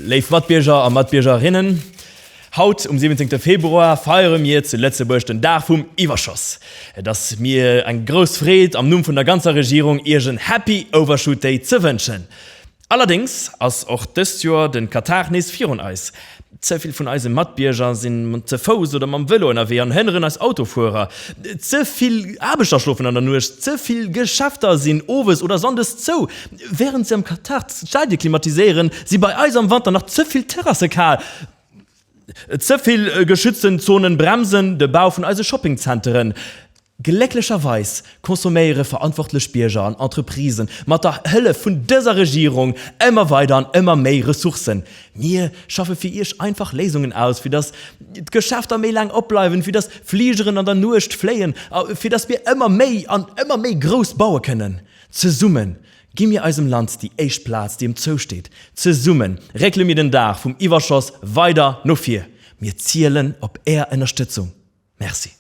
Léif Matbierger a Matbiergerinnen, haut um 17 Februar feiere mir zu Lëtzebuerg den Dag vum Iwwerschoss. Et ass mir eng grouss Freed, am Numm vun der ganzer Regierung Iech en Happy Overshoot Day ze wënschen. Allerdéngs ass och dëst Joer de Katar nees virun eis. Ze vill vun eise Matbierger sinn ze Fouss oder mam Vëlo ënnerwee an hënneren eis Autofuerer. Ze vill Aarbechter schlofen an der Nuecht, ze vill Geschäfter sinn owes oder sonndes zou. Wärend se am Katar d'Stadie klimatiséieren, si bei eis am Wanter nach ze vill Terrasse kal. Ze vill geschützten Zonen bremsen de Bau vun eise Shoppingzenteren. Glécklecherweis consomméiere verantwortlech Bierger an Entreprisen mat der Hëllef vun dëser Regierung ëmmer weider an ëmmer méi Ressourcen. Mir schaffe fir Iech einfach Léisungen aus, fir dass d'Geschäfter méi laang opbleiwen, fir dass Fligeren an der Nuecht fléien a fir dass mir ëmmer méi an ëmmer méi grouss baue kënnen. Zesumme gi mir eisem Land déi éischt Plaz, déi em zousteet. Zesumme réckele mir den Dag vum Iwwerschoss weider no vir. Mir zielen op Är Ënnerstëtzung. Merci.